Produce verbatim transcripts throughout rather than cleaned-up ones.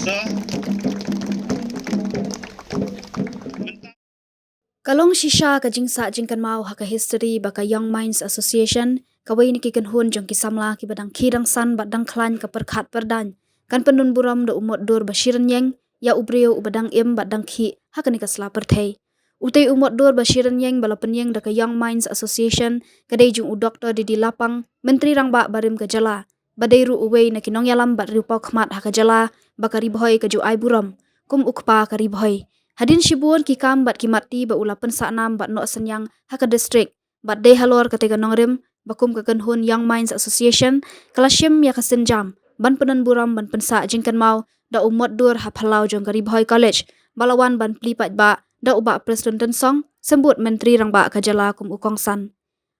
Sir. Ka long shisha ka jingsah jingkynmaw ha ka history ba ka Young Minds Association, kawei na ki kynhun jong ki samla kiba dang khie dang san bad dang khlaiñ ka pyrkhat pyrdaiñ, kan pyndon burom da u mot dur ba shirynieng ïa u briew uba dang im bad dang khih ha kane ka sla pyrthei. Utei u mot dur ba shirynieng ba la pynïeng da ka Young Minds Association ka dei jong u Doktor D D Lapang, Myntri Rangbah barim ka jylla, ba dei ruh uwei na ki nongïalam bad riewpawkhmat ha ka jylla ba ka Ri Bhoi ka ju ai burom kum u kpa ka Ri Bhoi. Hadien shibun ki kam bad ki matti ba u la pynsah nam bad noh synñiang ha ka district, bad dei halor katei ka nongrim ba kum ka kynhun Young Minds Association ka la shim ïa ka sienjam ban pyndon burom ban pynsah jingkynmaw da u mot dur ha phyllaw jong ka Ri Bhoi College, ba la wan ban plie paidbah da u Bah Prestone Tynsong, Symbud Myntri Rangbah ka jylla kum u kongsan.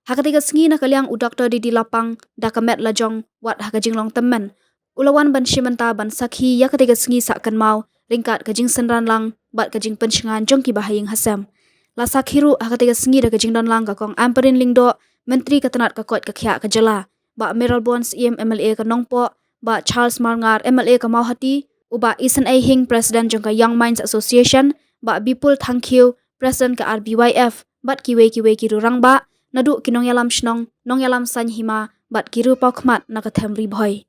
Ha katei ka sngi na ka liang u Doktor D D Lapang da ka met la jong wat ha ka jinglong tymmen, u la wan ban shim bynta ban sakhi ïa katei ka sngi sah kynmaw ryngkat ka jingsynran lang bad ka jingpynshngaiñ jong kiba ha ïing ha sem. La sakhi ruh ha katei ka sngi da ka jingdon lang ka Kong Ampareen Lyngdoh, Myntri ka tnat ka koit ka khiah ka jylla, Bah Mayralborn Syiem, M L A ka Nongpoh, Bah Charles Marngar, M L A ka Mawhati, u Bah Isynei Hing, President jong ka Young Minds Association, Bah Bipul Thangkhiew, President ka R B Y F, bad kiwei kiwei ki rangbah, naduh ki nongïalam shnong, nongïalam saiñ hima bad ki riewpawkhmat na ka them Ri Bhoi.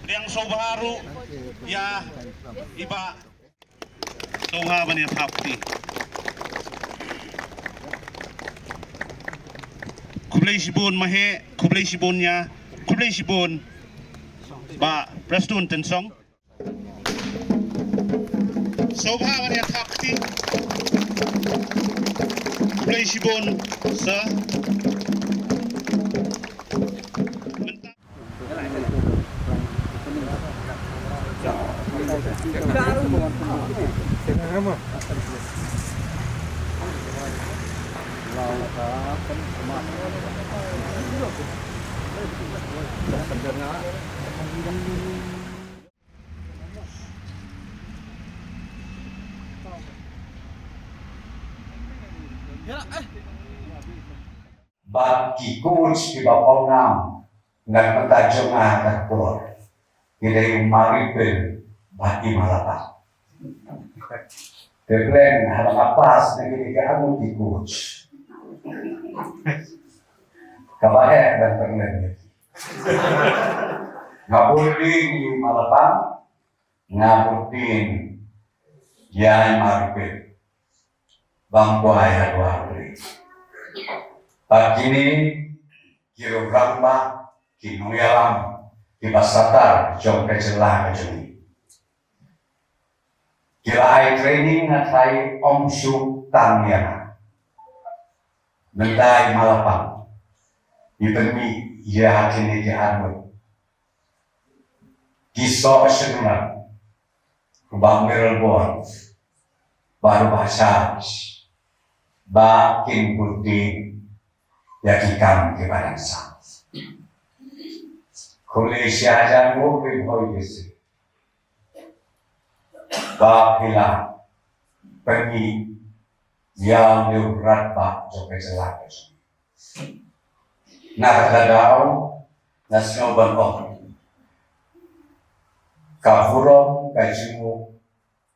Pdiang sngewbha ruh ïa i Bah. Sngewbha ban ïa thap kti. Khublei shibun Maheh, khublei shibun ïa, khublei shibun Bah Prestone Tynsong. Sngewbha ban ïa thap kti. Khublei shibun, sir. Bad ki coach kiba pawnam na ka bynta jong nga ha ka por, ki dei u Maripil bad i Malapang. Te khlem haba nga pass na kine ki arngut ki coach, kaba eh ban pynlong ïa ki. Nga bud dien ïa i Malapang, nga bud dien ïa i Maripil. Bam kwai ha dua ri. Bad kine ki rangbah, ki nongïalam, kiba satar jong ka jylla ka jong ngi, ki la ai training na thai ong shu tang ïa nga. Mynta i Malapang, i pynmih ïa kine ki arngut. Ki soh shynrang, u Bah Mayralborn bad u Bah Charles, ba kin bud dien ïa ki kam kiba dang sah. Khublei shihajar nguh Ri Bhoi District ba phi la pynmih ïa u rangbah jong ka jylla ka jong ngi. Na kata ka daw nga sngew ban ong, ka burom ka jingmut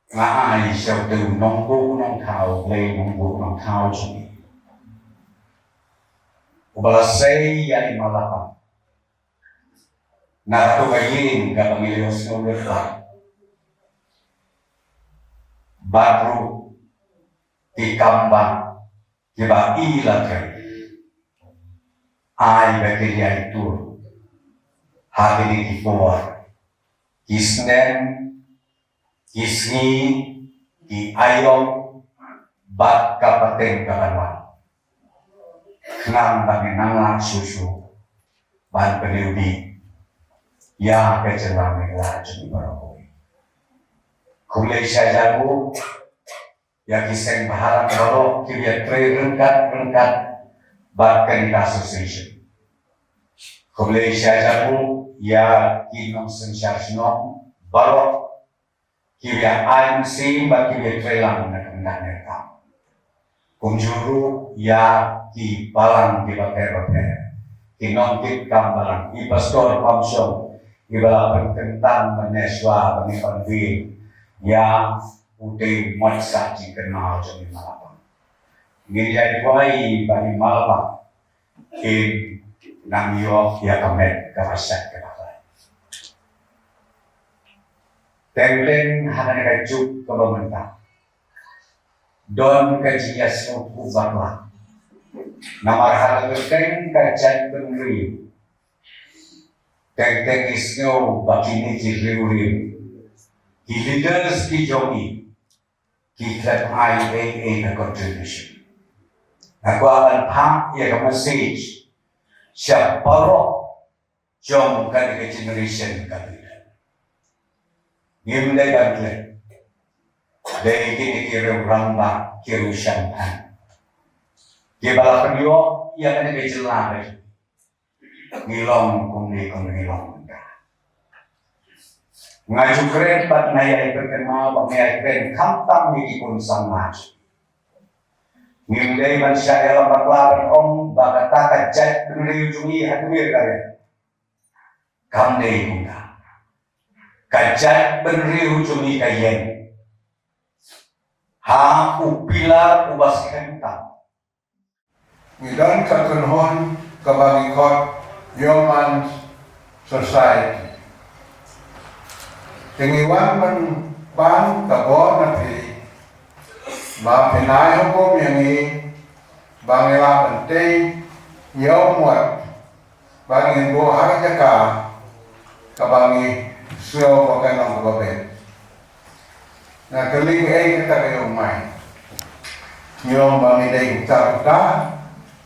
nga ai sha uta u nongbuh nongthaw, Blei nongbuh nongthaw jong ngi, uba la sei ïa i Malapang na kato ka ïing kaba ngi la ïohsngew lut bad ruh ki kam ba kiba i la trei. Ai ba kin ïai tur ha kine ki por, ki snem, ki sngi, ki aïom bad ka pateng kaba wan, khnang ba ngin nang lah shuh shuh ban pynïohi ïa ka jylla Meghalaya jong ngi baroh kawei. Khublei shihajar nguh ïa ki seng bhalang baroh kiba ïatrei ryngkat ryngkat bad kane ka association. Khublei shihajar nguh ïa ki nongsynshar shnong baroh kiba ïa ai mynsiem bad kiba ïatrei lang na ka bynta ka kam. Kumjuh ruh ïa ki balang kiba pher bapher ki nongkit kam balang, i pastor pamshong, iba la pynkyntang mynne shuwa ba ngi pynbeit ïa utei u mot sah jingkynmaw jong i Malapang. Ngin ïa duwai ba i Malapang kin nang ïoh ïa ka met kaba shet kaba khlaiñ. Teng teng ha kane ka juk kaba mynta don ka jingïasngewthuh bakla. Namar ha ka kyrteng ka jaitbynriew, teng teng ngi sngew ba kine ki riew riew, ki leaders ki jong ngi, ki khlem ai ei ei ka contribution. Nga kwah ban phah ïa ka message sha baroh jong kane ka generation ka leader. Ngim dei ban klet. Dei kine ki riew rangbah, ki riew shemphang, kiba la pynïoh ïa kane ka jylla ka jong ngi. Ngi long kumne kumne ngi long mynta. Nga ju kren bad nga ïai pynkynmaw bad nga ïai kren khamtam ïa ki khun samla. Ngim dei ban shah ïalam bakla ban ong ba kata ka jaitbynriew jong ngi ha kmie ka ri. Kam dei kumta. Ka jaitbynriew jong ngi ka ïeng ha u pilar uba skhem tam. Ngi don ka kynhun kaba ngi khot Yeoman Society. Te ngi wan ban pan ka bor na phi ba phin ai hukum ïa ngi ba ngi lah ban tei ïa u mot ba ngin buh ha ka jaka kaba ngi sngew ba ka long kaba beit. Nga kylli ei kata ka ïong mai. Ïong ba ngi dei uta uta.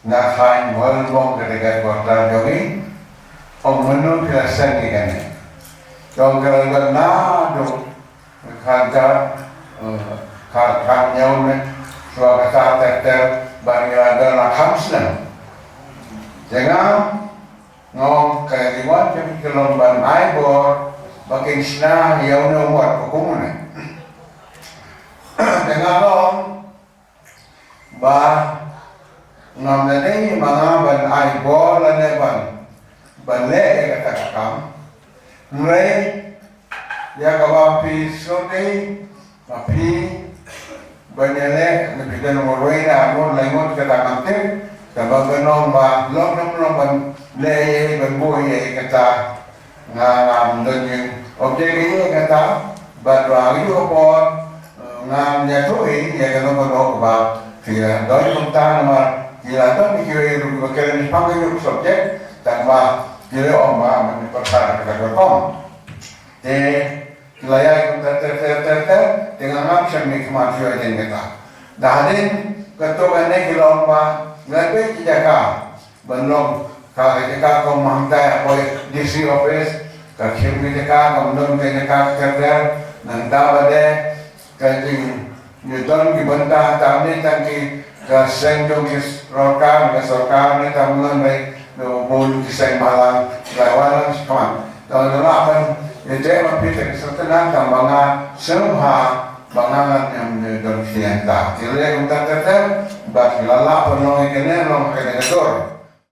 Nga khaiñ mol mong kata ka kwarta jong ngi. Ong mynno phi la seng ïa kane. Ong ka la don naduh khat ka, eh, khat, khat ñiew ne, shuwa kata ter ter ba ngi la don la kham snem. Te nga Nga ong ka liwan jong ki long ban ai bor ba kin shna ïa une u mot ba kum une. Te nga long ba ngam da dei ma nga ban ai bor lane ban, ban leh ïa kata ka kam. Hynrei ïa kaba phi sngewthuh Ma phi ban ïaleh, ma phi don marwei na ngut lai ngut kata ngam tip, kaba ban ong ba long, long, long ban leh ïa, ban buh ïa kata, nga, ngam don ïing object ïa kata, bad ba ïa ka por, ngam ïathuh ïa kano kano kaba phi la don kumta namar phi la don ïa kiwei ruh kiba kren shaphang ïa ka subject, tangba phi la ong ba man pyrta kata ka kong. Te Ki la ïaid kumta ter ter ter ter, te nga ngam shym mih khmat shuh ïa kata. Da hadien katto katne ki la ong ba ngan peit ki jaka ban long ka, ka jaka kum hangta ïa poi D C office, ka khim ki jaka, kam don ka jaka ter ter, nangta ba dei ka jing Ngi don ki bynta tam ne tang ki ka seng jong ki sorkar, ka sorkar ne tam ngan bai bun ki seng balang, la wan lang span. Tang ne la ban ite ma phi te ki sorkar nang tang ba nga sem ha ba nga ngan em ne don ki yang ta. Ki le kumta ter ter ba ki la la pynlong ïa kane long kane ka dor.